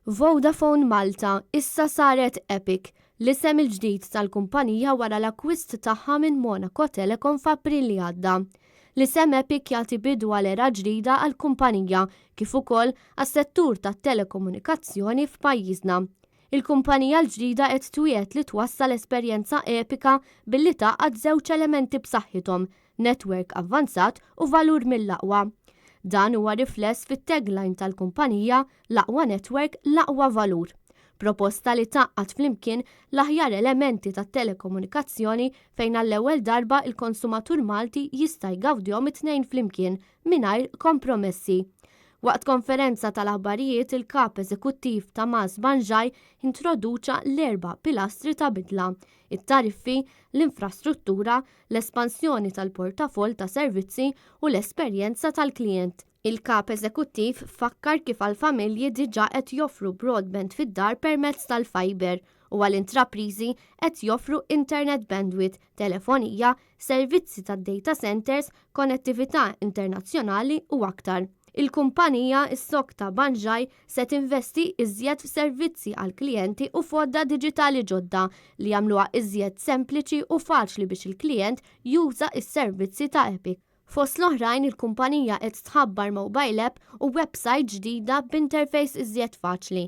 Vodafone Malta issa saret Epic, l-isem il-ġdid tal-kumpanija wara l-akkwist tagħha minn Monaco Telecom f'April li għadda. L-isem Epic jagħti bidu għal era ġdida għall-kumpanija kif ukoll għas-settur tat-telekomunikazzjoni f'pajjiżna. Il-kumpanija l-ġdida qed twiegħed li twassal esperjenza epika billi tgħaqqad żewġ elementi b'saħħithom, network avvanzat u valur mill-aqwa. Dan huwa rifless fit-tagline tal-kumpanija L-aqwa network, l-aqwa valur. Proposta li tgħaqqad flimkien l-aħjar elementi tat-telekomunikazzjoni fejn għall-ewwel darba il-konsumatur Malti jista' jgawdihom it-tnejn flimkien mingħajr kompromessi. Waqt konferenza tal-aħbarijiet il-Kap Eżekuttiv Tamas Banjai introduċa l-erba' pilastri ta' bidla, it-tariffi, l-infrastruttura, l-espansjoni tal-portafoll ta' servizzi u l-esperjenza tal-klijent. Il-Kap Eżekuttiv fakkar kif għall-familji diġà qed joffru broadband fid-dar permezz tal-fibre u għal intrapriżi qed joffru internet bandwidth, telefonija, servizzi tad-data centers, konnettività internazzjonali u aktar. Il-kumpanija ssokta Banjai se tinvesti iżjed f'servizzi għall-klijenti u f'għodda diġitali ġodda li jagħmluha iżjed sempliċi u faċli biex il-klijent juża s-servizzi ta' Epic. Fost l-oħrajn il-kumpanija qed tħabbar mobile app u website ġdida b'interface iżjed faċli.